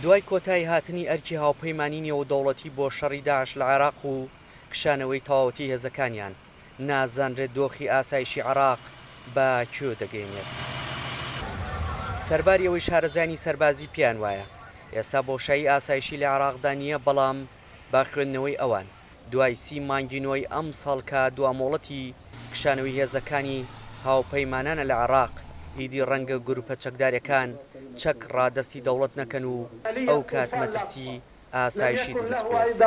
دوای کۆتایی هاتنی ئەرکی هاوپەیمانی نێودەوڵەتی بۆ شەڕی داعش لە عێراق و کشانەوەی تەواوەتی هێزەکانیان، نازانرێت دۆخی ئاسایشی عێراق بە کوێ دەگەینێت. سەرباری ئەوەی شارەزایانی سەربازی پێیان وایە ئێستا بۆشایی ئاسایشی لە عێراقدا نییە، بەڵام بە خوێندنەوەی ئەوان دوای سی مانگی نۆی ئەمساڵ کە دوا مۆڵەتی کشانەوەی هێزەکانی هاوپەیمانانە لە عێراق، ئیدی ڕەنگە گروپە چەکدارەکان چەک ڕادەستی دەوڵەت نەکەن و ئەوکات مەترسی ئاسایشی دروست بێت.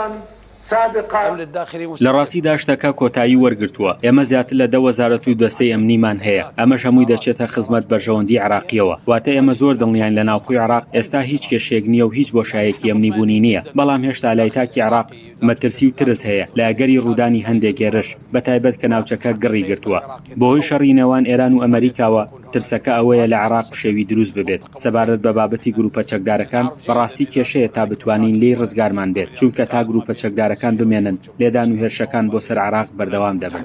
لە ڕاستیدا شتەکە کۆتایی وەرگرتووە، ئێمە زیاتر لە دە وەزارەت و دەستەی ئەمنیمان هەیە، ئەمەش هەمووی دەچێتە خزمەت بەرژەوەندیی عێراقییەوە، واتە ئێمە زۆر دڵنیاین لە ناوخۆی عێراق ئێستا هیچ کێشەیەک نییە و هیچ بۆشایەکی ئەمنی بوونی نییە، بەڵام هێشتا لای تاکی عێراق مەترسی و ترس هەیە لە ئەگەری ڕوودانی هەندێک هێرش، بەتایبەت کە ناوچەکە گڕی گرتووە بەهۆی شەڕی نێوان ئێران و ئەمەریکاوە، ترسەکە ئەوەیە لە عێراق پشێوی دروست ببێت. سەبارەت بە بابەتی گروپە چەکدارەکان، بەڕاستی کێشەیە تا بتوانین لێی ڕزگارمان بێت، چونکە تا گروپە چەکدارەکان بمێنن، لێدان و هێرشەکان بۆ سەر عێراق بەردەوام دەبن.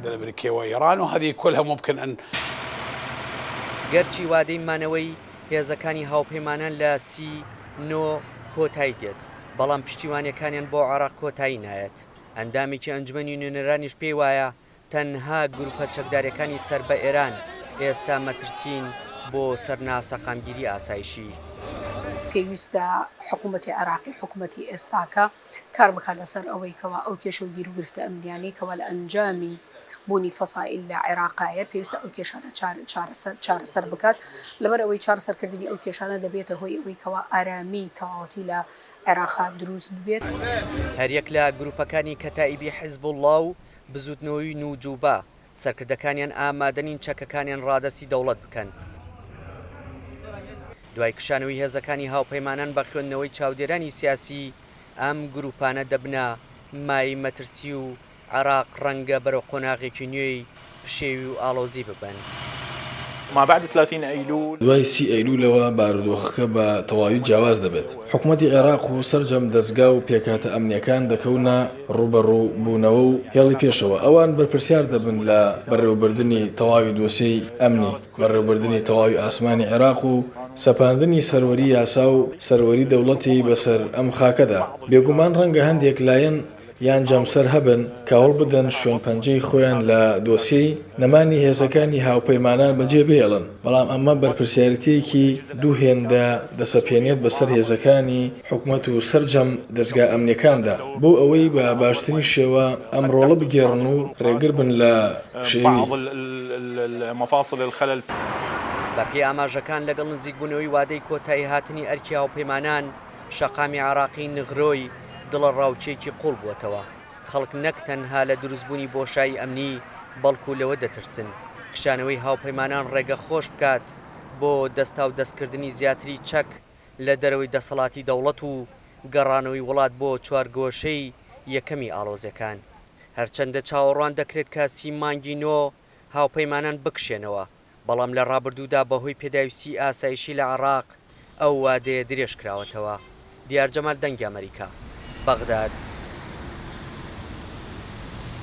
گەرچی وادەی مانەوەی هێزەکانی هاوپەیمانان لە سی نۆ کۆتایی دێت، بەڵام پشتیوانیەکانیان بۆ عێراق کۆتایی نایەت. ئەندامێکی ئەنجومەنی نوێنەرانیش پێی وایە تەنها گروپە چەکداریەکانی سەر بە ئێران ئێستا مەترسین بۆ سەر ناسەقامگیری ئاسایشی. پێویستە حکوومەتی عێراقی، حکوومەتی ئێستاکە کار بکات لەسەر ئەوەی کەوا ئەو کێشە و گیروگرفتە ئەمنیانەی کەوا لە ئەنجامی بوونی فەسائیل لە عێراقایە، پێویستە ئەو کێشانە چارەسەر بکات، لەبەر ئەوەی چارەسەرکردنی ئەو کێشانە دەبێتە هۆی ئەوەی کەوا ئارامی تەواوەتی لە عێراقا دروست ببێت. هەریەک لە گروپەکانی کەتائیبی حیزبوڵڵا و بزوتنەوەی نوجوبە، سەرکردەکانیان ئامادەنین چەکەکانیان ڕادەستی دەوڵەت بکەن. دوای کشانەوەی هێزەکانی هاوپەیمانان بە خوێندنەوەی چاودێرانی سیاسی، ئەم گروپانە دەبنە مایەی مەترسی و عێراق ڕەنگە بەرەو قۆناغێکی نوێی پشێوی و ئاڵۆزی ببەن. دوای سی ئەیلولەوە بارودۆخەکە بە تەواوی جیاواز دەبێت. حکومەتی عێراق و سەرجەم دەزگا و پێکهاتە ئەمنییەکان دەکەونە ڕووبەڕووبوونەوە و هێڵی پێشەوە. ئەوان بەرپرسیار دەبن لە بەڕێوەبردنی تەواوی دۆسێی ئەمنی، بەڕێوەبردنی تەواوی ئاسمانی عێراق و سەپاندنی سەروەری یاسا و سەروەری دەوڵەتی بەسەر ئەم خاکەدا. بێگومان ڕەنگە هەندێک لایەن یان جەمسەر هەبن کە هەوڵبدەن شوێنپەنجەی خۆیان لە دۆسیەی نەمانی هێزەکانی هاوپەیمانان بەجێ بهێڵن، بەڵام ئەمە بەرپرسیارێتییەکی دوو هێندە دەسەپێنێت بەسەر هێزەکانی حکومەت و سەرجەم دەزگا ئەمنییەکاندا بۆ ئەوەی بە باشترین شێوە ئەم ڕۆڵە بگێڕن و ڕێگر بن لە پشێوی. بەپێی ئاماژەکان لەگەڵ نزیکبوونەوەی وادەی کۆتاییهاتنی ئەرکی هاوپەیمانان، شەقامی عێراقی نغرۆی دڵەڕاوکێکی قوڵ بووەتەوە، خەڵک نەک تەنها لە دروستبوونی بۆشایی ئەمنی، بەڵکو لەوە دەترسن کشانەوەی هاوپەیمانان ڕێگە خۆش بکات بۆ دەستاودەستکردنی زیاتری چەک لە دەرەوەی دەسەڵاتی دەوڵەت و گەڕانەوەی وڵات بۆ چوارگۆشەی یەکەمی ئاڵۆزیەکان. هەرچەندە چاوەڕوان دەکرێت کە سی مانگی نۆ هاوپەیمانان بکشێنەوە، بەڵام لە ڕابردوودا بەهۆی پێداویستیی ئاسایشی لە عێراق ئەو وادەیە درێژکراوەتەوە. دیار جەمال دەنگی ئەمەریکا، بەغداد.